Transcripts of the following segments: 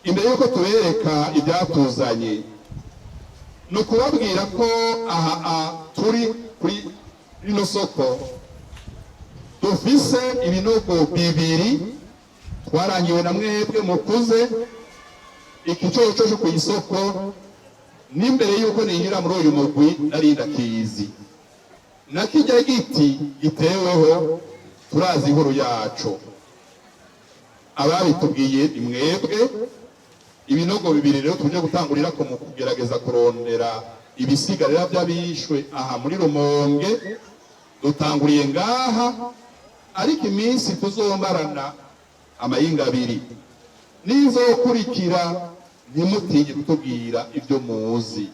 Imbere y'uko tubereka ibyatuzanye, ni ukubabwira ko aha turi kuri rino soko dufise ibinogo bibiri twarangiwe na mwebwe mukuze. Iki coco cyo ku isoko, n'imbere y'uko ninjira muri uyu mugwi nari ndakizi, na kijya giti giteweho turazi inkuru yaco. Ababitubwiye ni mwebwe. Ibinogo bibiri rero tuje gutangurira ko mu kugerageza kurondera ibisigarira by'abishwe aha muri Rumonge, dutanguriye ngaha, ariko iminsi tuzombarana amayinga abiri nizokurikira, ntimutinye kutubwira ibyo muzi.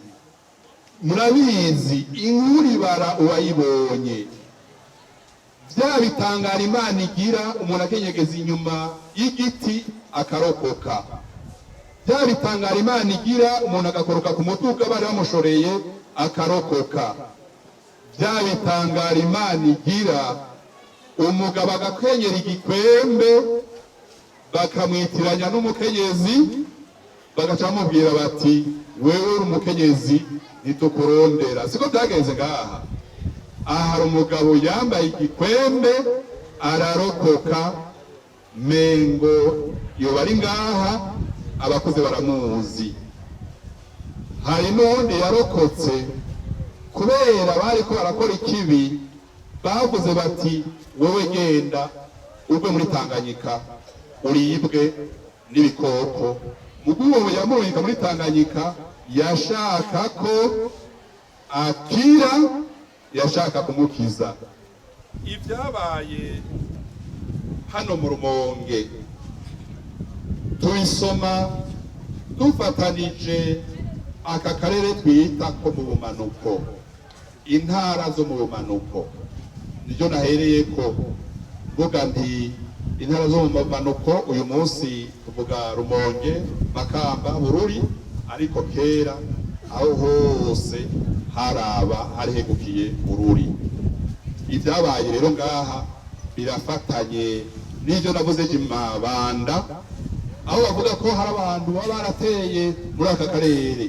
Murabizi, inkuru ibara uwayibonye. Bya bitangara Imana igira, umuntu akenyegeza inyuma y'igiti akarokoka. Bya bitangara Imana igira, umuntu agakoroka ku mutuga bari bamushoreye akarokoka. Bya bitangara Imana igira, umugabo agakenyera igikwembe, bakamwitiranya n'umukenyezi, bagaca bamubwira bati: "Wewe uri umukenyezi, ntitukurondera." Siko byagenze ngaha? Aha hari umugabo yambaye igikwembe ararokoka, mengo yoba ari ngaha, abakuze baramuzi. Hari n'uwundi yarokotse kubera bariko barakora ikibi, bavuze bati: "Wowe genda ugwe muri Tanganyika uribwe n'ibikoko." Muguwo yamurungika muri Tanganyika yashaka ko akira, yashaka kumukiza. Ibyabaye hano mu Rumonge tubisoma dufatanije aka karere twita ko mu bumanuko, intara zo mu bumanuko. Niryo nahereye ko mvuga nti intara zo mu bumanuko. Uyu munsi tuvuga Rumonge, Makamba, Bururi, ariko kera aho hose haraba harihegukiye Bururi. Ibyabaye rero ngaha birafatanye n'ibyo navuze Mabanda, aho bavuga ko hari abantu baba barateye muri aka karere.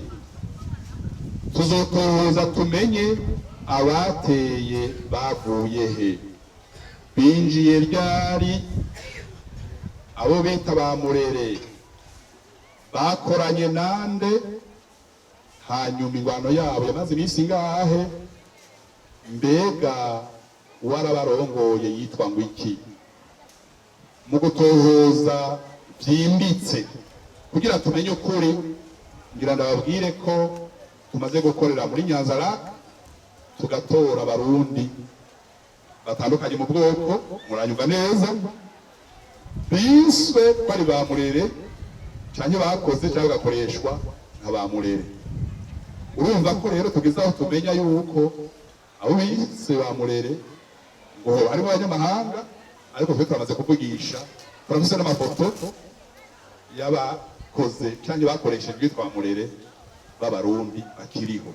Tuzotohoza tumenye abateye bavuye he, binjiye ryari, abo bita ba Murere bakoranye nande, hanyuma ingwano yabo yamaze iminsi ingahe, mbega uwarabarongoye yitwa ngo iki? Mu gutohoza byimbitse kugira tumenye ukuri, ngira ndababwire ko tumaze gukorera muri Nyanza-Lac, tugatora Abarundi batandukanye mu bwoko, muranyumva neza, biswe ko ari ba Murere canke bakoze cyangwa bagakoreshwa nka ba Murere. Urumva ko rero tugeze aho tumenya yuko abo bise ba Murere ngo harimo abanyamahanga, ariko twe turamaze kuvugisha, turafise n'amafoto y'abakoze canke bakoreshejwe bitwa Murere b'Abarundi bakiriho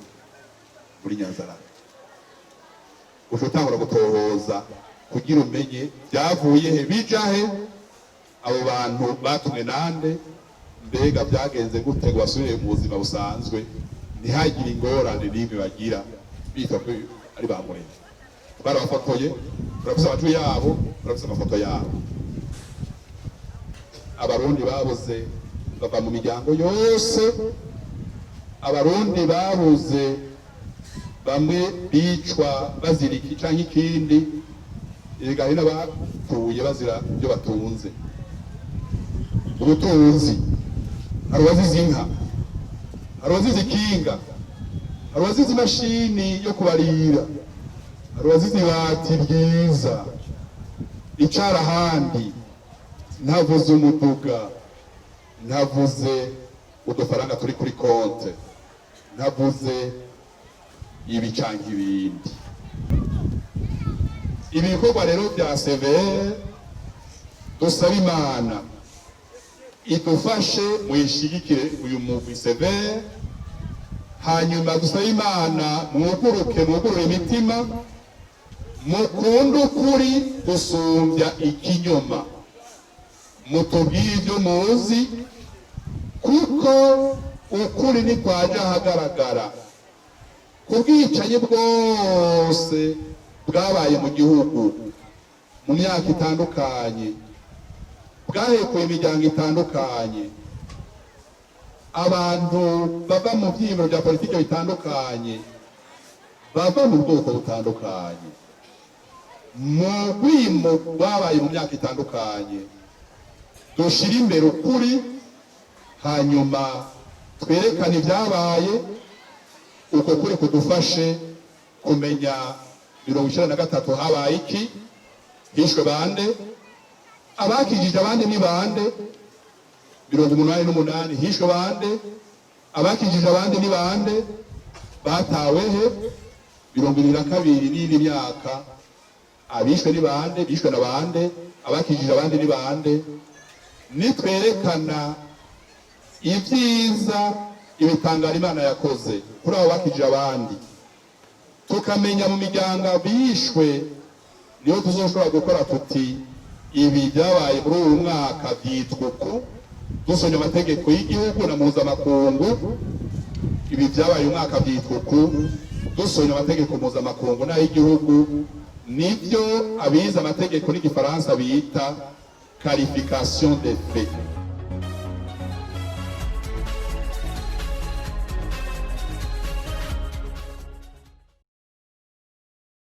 muri Nyanza-Lac. Uca utangura gutohoza kugira umenye byavuye he, bija he, abo bantu batumwe nande, mbega byagenze gute ngo basubire mu buzima busanzwe, ntihagire ingorane n'imwe bagira bitwa ko ari ba Murere. Barabafotoye, turafise amajwi yabo, turafise amafoto yabo. Abarundi babuze bava mu miryango yose. Abarundi babuze, bamwe bicwa bazira iki canke ikindi, erega hari n'abapfuye bazira ibyo batunze, ubutunzi. Hari uwazize inka, hari uwazize ikinga, hari uwazize imashini yo kubarira, hari uwazize ibati ryiza, icara ahandi. Ntavuze umuduga, ntavuze udufaranga turi kuri konte, ntavuze ibi canke ibindi. Ibi bikorwa rero bya CVR, dusaba Imana idufashe muyishigikire uyu mugwi CVR. Hanyuma dusabe Imana mwuguruke, mwugurure imitima, mukunde ukuri gusumbya ikinyoma, mutubwire ibyo muzi. Kuko ukuri ntikwaja ahagaragara ku bwicanyi bwose bwabaye mu gihugu mu myaka itandukanye, bwahekuye imiryango itandukanye, abantu bava mu byiyumviro bya politiki bitandukanye, bava mu bwoko butandukanye, mu rwimo rwabaye mu myaka itandukanye. Dushyire imbere ukuri, hanyuma twerekane ibyabaye. Uko kuri kudufashe kumenya 93 habaye iki, hishwe bande, abakijije abandi ni bande; 88 hishwe bande, abakijije abandi ni bande, batawe he; 72 n'indi myaka, abishwe ni bande, bishwe na bande, abakijije abandi ni bande. Nitwerekana ibyiza, ibitangaro Imana yakoze kuri abo bakijije abandi, tukamenya mu miryango bishwe, niho tuzoshobora gukora tuti: ibi byabaye muri uyu mwaka byitwa uku, dusomye amategeko y'igihugu na mpuzamakungu; ibi byabaye uyu mwaka byitwa uku, dusomye amategeko mpuzamakungu n'ay'igihugu. Nibyo abize amategeko n'igifaransa bita qualification des faits.